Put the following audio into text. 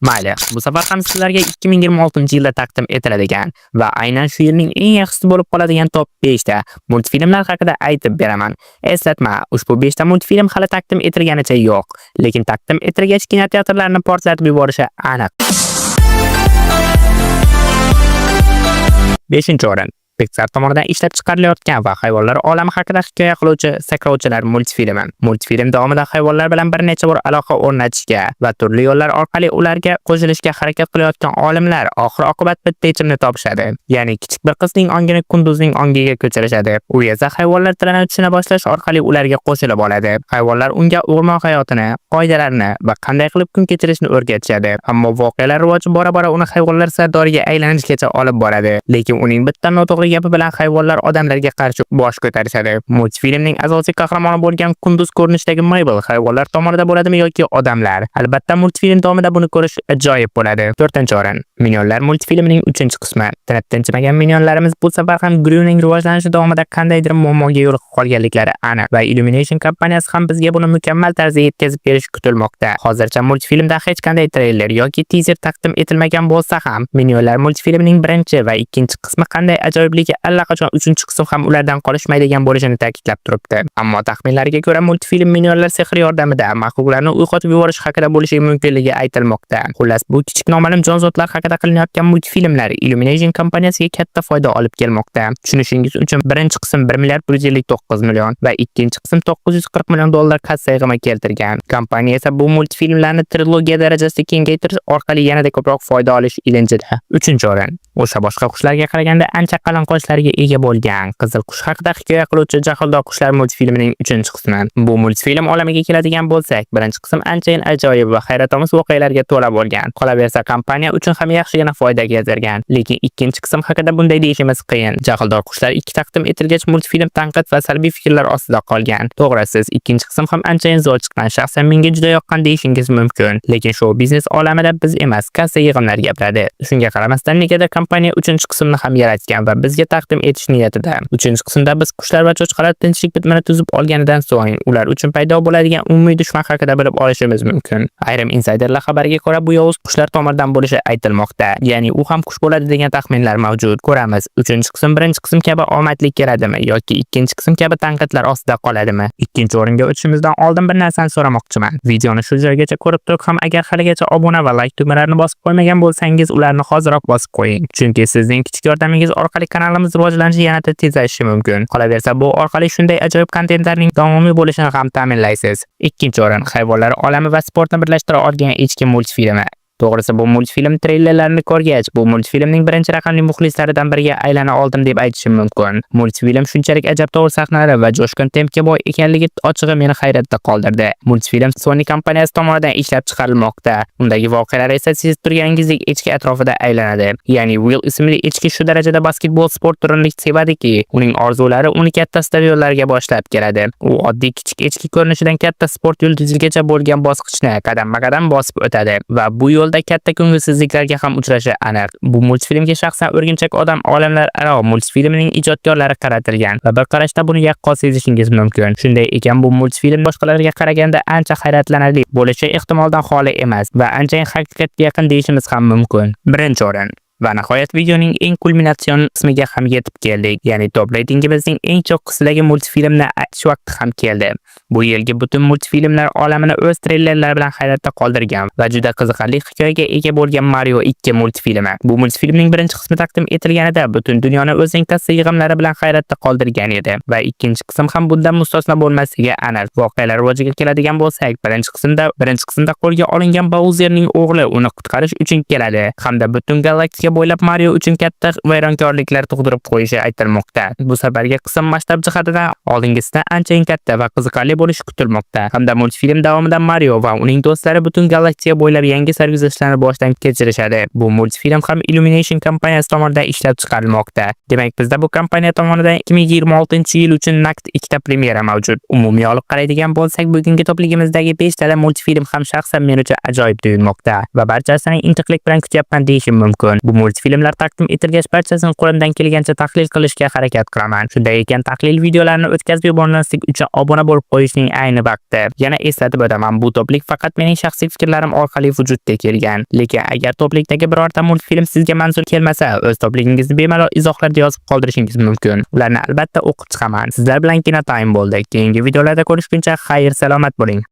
Mayli, bu safar ham sizlarga 2026-yilda taqdim etiladigan va aynan shu yilning eng yaxshisi bo'lib qoladigan top 5 ta multfilmlar haqida aytib beraman. Eslatma, ushbu 5 ta multfilm hali taqdim etilganicha yo'q, lekin taqdim etilgach kinoteatrlarni portlatib yuborishi aniq. 5-o'rin. Pixar tomonidan ishlab chiqarilayotgan va hayvonlar olami haqida hikoya qiluvchi Sakrovchilar multfilmi. Multfilm davomida hayvonlar bilan bir necha bor aloqa o'rnatishga va turli yo'llar orqali ularga qo'shilishga harakat qilayotgan olimlar oxir-oqibat bitta yechimni topishadi. Ya'ni kichik bir qizning ongini qunduzning ongiga ko'chirishadi. U esa hayvonlar tilini tushuna boshlash orqali ularga qo'shilib oladi. Hayvonlar unga o'rmon hayotini, qoidalarini va qanday qilib kun kechirishni o'rgatishadi. Ammo voqealar rivoji bora-bora uni hayvonlar sardoriga aylanishgacha olib boradi. Lekin uning bitta noto'g'ri gapi bilan hayvonlar odamlarga qarshi bosh ko'tarishadi. Multfilmning asosiy qahramoni bo'lgan qunduz ko'rinishidagi Mabel hayvonlar tomonida bo'ladimi yoki odamlar? Albatta, multfilm davomida buni ko'rish ajoyib bo'ladi. 4-o'rin. Minyonlar multfilmining 3-qismi. Tinib tinchimagan minyonlarimiz bu safar ham Gryuning rivojlanishi davomida qandaydir muammoga yo'liqib qolganliklari aniq va Illumination kompaniyasi ham bizga buni mukammal tarzda yetkazib berishi kutilmoqda. Hozircha multfilmda hech qanday treyler yoki tizer taqdim etilmagan bo'lsa ham, Minyonlar multfilmining birinchi va ikkinchi qismi qanday ajoyibligi allaqachon 3-qism ham ulardan qolishmaydigan bo'lishini ta'kidlab turibdi. Ammo taxminlarga ko'ra multfilm minyonlar sehri yordamida maxluqlarni uyg'otib yuborish haqida bo'lishi mumkinligi aytilmoqda. Xullas, bu kichik noma'lum jonzotlar haqida qilinayotgan multfilmlar Illumination kompaniyasiga katta foyda olib kelmoqda. Tushunishingiz uchun birinchi qism 1 milliard 159 million va ikkinchi qism 940 million dollar kassa yig'imi keltirgan. Kompaniya esa bu multfilmlarni trilogiya darajasida kengaytirish orqali yanada ko'proq foyda olish ilinjida. 3-o'rin. O'sha boshqa qushlarga qaraganda ancha qalin qoshlarga ega bo'lgan qizil qush haqida hikoya qiluvchi Jahldor qushlar multfilmining 3-qismi. Bu multfilm olamiga keladigan bo'lsak, birinchi qism anchayin ajoyib va hayratomuz voqealarga to'la bo'lgan. Qolaversa, kompaniya uchun ham yaxshigina foyda keltirgan. Lekin ikkinchi qism haqida bunday deyishimiz qiyin. Jahldor qushlar 2 taqdim etilgach, multfilm tanqid va salbiy fikrlar ostida qolgan. To'g'ri, siz ikkinchi qism ham anchayin zo'r chiqqan, shaxsan menga juda yoqqan deyishingiz mumkin. Lekin shou biznes olamida biz emas, kassa yig'imlar gapiradi. Shunga qaramasdan negadir kompaniya 3-qismni ham yaratgan va bizga taqdim etish niyatida. 3-qismda biz qushlar va cho'chqalar tinchlik bitimini tuzib olganidan so'ng ular uchun paydo bo'ladigan umumiy dushman haqida bilib olishimiz mumkin. Ayrim insayderlar xabariga ko'ra bu yovuz qushlar tomonidan bo'lishi aytilmoqda. Ya'ni u ham qush bo'ladi degan taxminlar mavjud. Ko'ramiz, 3-qism birinchi qism kabi omadli keladimi yoki ikkinchi qism kabi tanqidlar ostida qoladimi? Ikkinchi o'ringa o'tishimizdan oldin bir narsani so'ramoqchiman. Videoni shu joygacha ko'rib turib ham agar haligacha obuna va like tugmalarini bosib qo'ymagan bo'lsangiz, ularni hoziroq bosib qo'ying. Chunki sizning kichik yordamingiz orqali kanalimiz rivojlanishi yanada tezlashishi mumkin. Qolaversa, bu orqali shunday ajoyib kontentlarning davomiy bo'lishini ham ta'minlaysiz. Ikkinchi o'rin. Hayvonlar olami va sportni birlashtira olgan echki multfilmi. To'g'risi, bu multfilm treylerlarini ko'rgach, bu multfilmning birinchi raqamli muxlislaridan biriga aylana oldim deb aytishim mumkin. Multfilm shunchalik ajabtovur sahnalari va jo'shqin tempga boy ekanligi ochig'i meni hayratda qoldirdi. Multfilm Sony kompaniyasi tomonidan ishlab chiqarilmoqda. Undagi voqealar esa sezib turganingizdek echki atrofida aylanadi. Ya'ni Will ismli echki shu darajada basketbol sport turini sevadiki, uning orzulari uni katta stadionlarga boshlab keladi. U oddiy kichik echki ko'rinishidan katta sport yulduzigacha bo'lgan bosqichni qadamma-qadam bosib o'tadi va bu yo'lda katta ko'ngilsizliklarga ham uchrashi aniq. Bu multfilmga shaxsan O'rgimchak odam olamlar aro multfilmining ijodkorlari qaratilgan va bir qarashda buni yaqqol sezishingiz mumkin. Shunday ekan, bu multfilm boshqalarga qaraganda ancha hayratlanarli bo'lishi ehtimoldan xoli emas va anchayin haqiqatga yaqin deyishimiz ham mumkin. Birinchi o'rin. Va nihoyat videoning eng kulminatsion qismiga ham yetib keldik. Ya'ni top reytingimizning eng cho'qq'isidagi multfilmni aytish vaqti ham keldi. Bu yilgi butun multfilmlar olamini o'z treylerlari bilan hayratda qoldirgan va juda qiziqarli hikoyaga ega bo'lgan Mario 2 multfilmi. Bu multfilmning birinchi qismi taqdim etilganida butun dunyoni o'zining kassa yig'imlari bilan hayratda qoldirgan edi va ikkinchi qism ham bundan mustasno bo'lmasligi aniq. Voqealar rivojiga keladigan bo'lsak, birinchi qismda qo'lga olingan Bowserning o'g'li uni qutqarish uchun keladi hamda butun galaktika bo'ylab Mario uchun katta vayronkorliklar tug'dirib qo'yishi aytilmoqda. Bu safargi qism masshtab jihatidan oldingisidan anchayin katta va qiziqarli bo'lishi kutilmoqda. Hamda multfilm davomida Mario va uning do'stlari butun galaktika bo'ylab yangi sarguzashtlarni boshdan kechirishadi. Bu multfilm ham Illumination kompaniyasi tomonidan ishlab chiqarilmoqda. Demak, bizda bu kompaniya tomonidan 2026-yil uchun naqd ikkita premyera mavjud. Umumiy olib qaraydigan bo'lsak, bugungi topligimizdagi 5 tala multfilm ham shaxsan men uchun ajoyib tuyulmoqda va barchasini intiqlik bilan kutyapman deyishim mumkin. Bu Multfilmlar taqdim etilgach, barchasini qo'limdan kelgancha tahlil qilishga harakat qilaman. Shunday ekan, tahlil videolarini o'tkazib yubormaslik uchun obuna bo'lib qo'yishning ayni vaqti. Yana eslatib o'taman, bu toplik faqat mening shaxsiy fikrlarim orqali vujudga kelgan. Lekin agar toplikdagi birorta multfilm sizga manzur kelmasa, o'z topligingizni bemalol izohlarda yozib qoldirishingiz mumkin. Ularni albatta o'qib chiqaman. Sizlar bilan Kino Time bo'ldi. Keyingi videolarda ko'rishguncha xayr, salomat bo'ling.